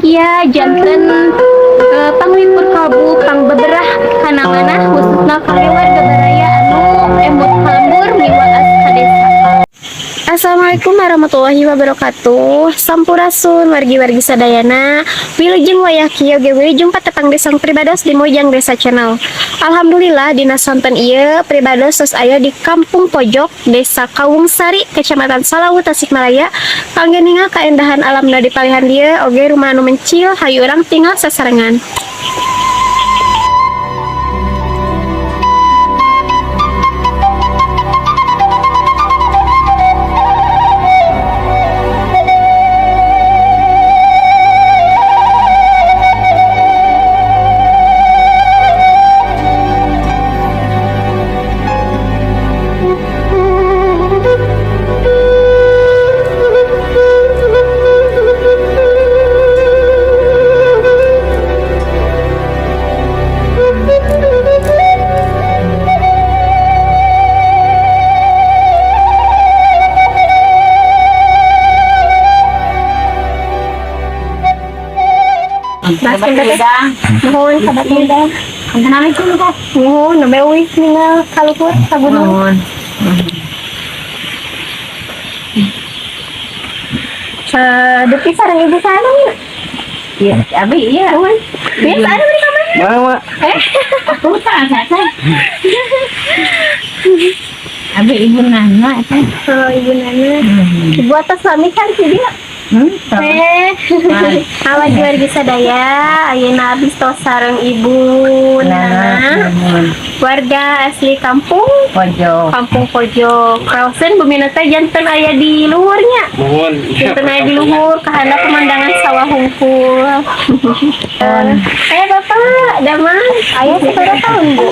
Mugia janten panglipur kalbu, pangbeberah kana manah, khususna kangge warga baraya anu emut ka lembur miwaas ka desa. Assalamualaikum warahmatullahi wabarakatuh. Sampurasun wargi-wargi sadayana. Wilujeng wayah kieu ge wilujeng patepang deui sareng pribados di Mojang Desa Channel. Alhamdulillah, dina sonten ieu pribados tos aya di Kampung Pojok, Desa Kawungsari, Kecamatan Salawu, Tasikmalaya. Kangge ningal kaendahan alamna di palihan dieu oge rumah anu mencil, hayu urang tingal sasarengan. Nuhun, sahabat muda. Nuhun, nembe uih ningal ka luhur ka gunung. Nuhun. Dupi sareng ibu sana nya. Iya, abi iya. Nuhun. Biasa ada di kamar. Mama. Eh, Aku tak saya. Abi ibu Nana itu. Oh, ibu Nana. Ibu atas suami kan sih dia. Eh, awak wargi sadaya, ayeuna abis tos sareng ibu Nana, warga asli kampung Pojok. Kampung Pojok. Kawasan bumi teh janten aya di luhurnya. Mohon. Janten aya di luhur, kahandap pemandangan sawah hungkul. Eh, Bapak, damang, aya sabaraha tahun, Bu?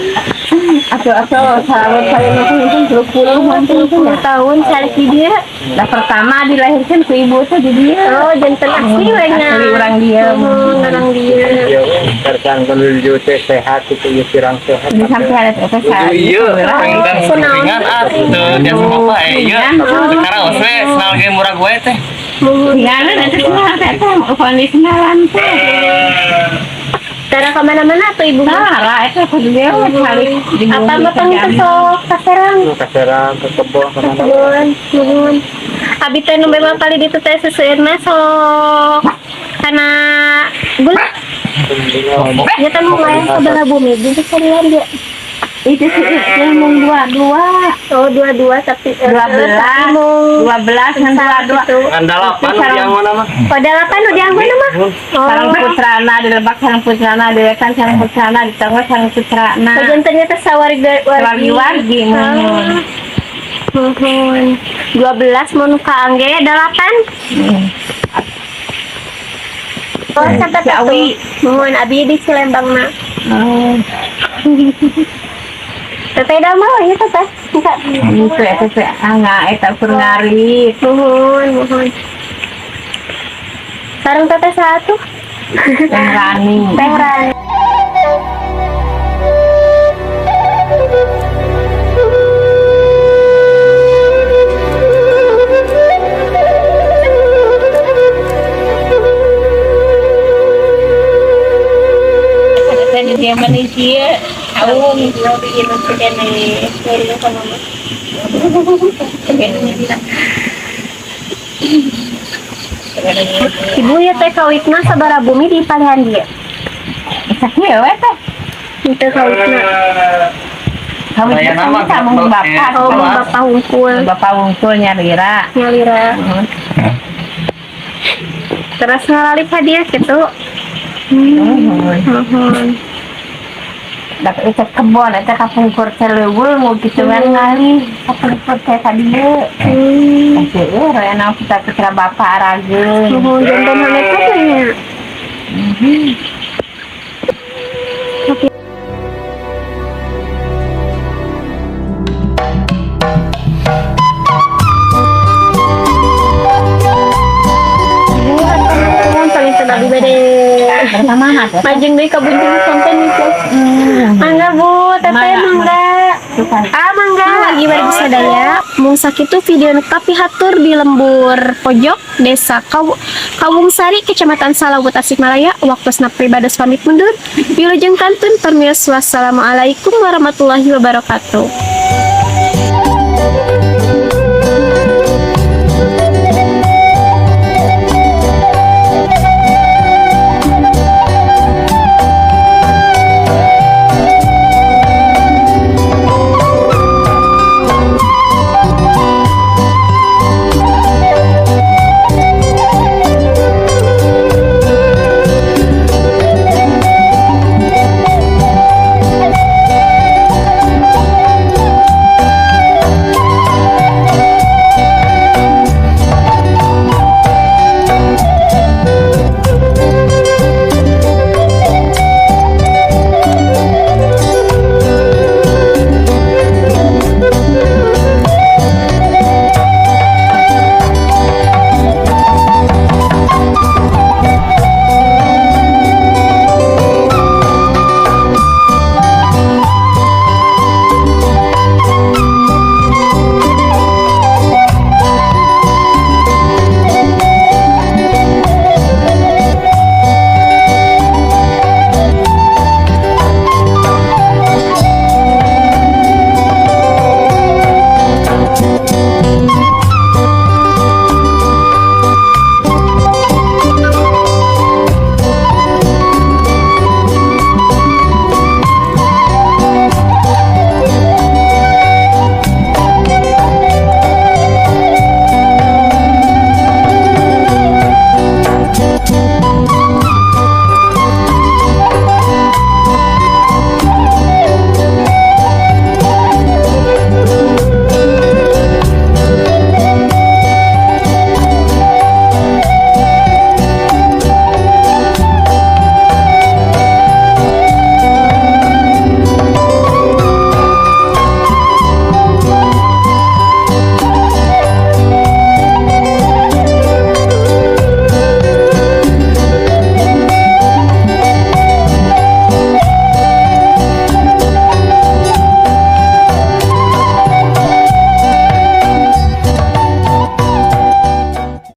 Atau sahabat saya nanti itu 30 30 tahun calik di dieu. Nah, pertama dilahirkan ku ibu tuh di dia. Oh, janten asli we nya. Asli urang dieu. Muhun, urang dieu. Iya, kerjaan menuju teh sehat itu ya, sirang sehat. Di sampai ada itu saya. Iya, pengen kupingan ah, teu biasa bapak iya. Sekarang we senal ge murah gue teh. Muhun. Ya, nanti senal teh, kondisi senalan teh. Tara kemana-mana tuh ibu mah? Tara, itu aku juga cari di Apa bapak itu sok kaserang? Kaserang ke kebon kemana? Kebon, nuhun. Abi teh nu memang kali ditu teh seseueurna sok kana gula. Ya teh mau main sabaraha bumi di sekalian dia. Itu sih itu mau dua dua. Oh, dua-dua tapi 12. Tapi mau 12 dan dua dua. gitu. Ngan dalapan yang mana mah? Oh, dalapan udah dianggo mah. Oh. Sarang putrana di Lebak, sarang putrana di Wetan, sarang putrana di Tengah, sarang putrana. Oh, jantennya teh sawargi. Wargi-wargi, muhun. Muhun. 12 mun kaangge dalapan. Oh, sampai Si Awi. Muhun, abi di Cilembang na. Oh, Teteh damel ieu teteh. Buka. itu ah nggak itu ukur ngarit. Muhun, muhun. Sareng teteh satu. Teh Rani. Teh Rani. Teh di dia manusia. Aung, ieu nu kene. Dari mama. Ibu ya teh kawitna sabaraha bumi di palihan dieu? Sakieu we teh. Itu kawitna. Kawin Aya nama, sama bapak. Oh, mun bapak hungkul. Bapak wungkul nyalira. Nyalira. Terus ngalalip hadiah gitu. Muhun. Dapat itu kebon eta kapungkur teh leuweung mau gitu kan ngali kapungkur teh ka dieu. Teh royana putra putra bapak arageun. Muhun, janten hanet teh nya. Tapi Ibu, nuhun paling teu abi bade Bersama teh. majeng deui ka bunting konten itu. Mangga Bu, teteh Mangga. mangga. Tuh kan. Ah, mangga. Lagi wargi sadaya, mung sakitu video nu kapihatur di lembur pojok Desa Kawungsari, Kecamatan Salawu, Tasikmalaya. Waktosna pribados pamit mundur. Wilujeng kantun permios, wassalamualaikum warahmatullahi wabarakatuh.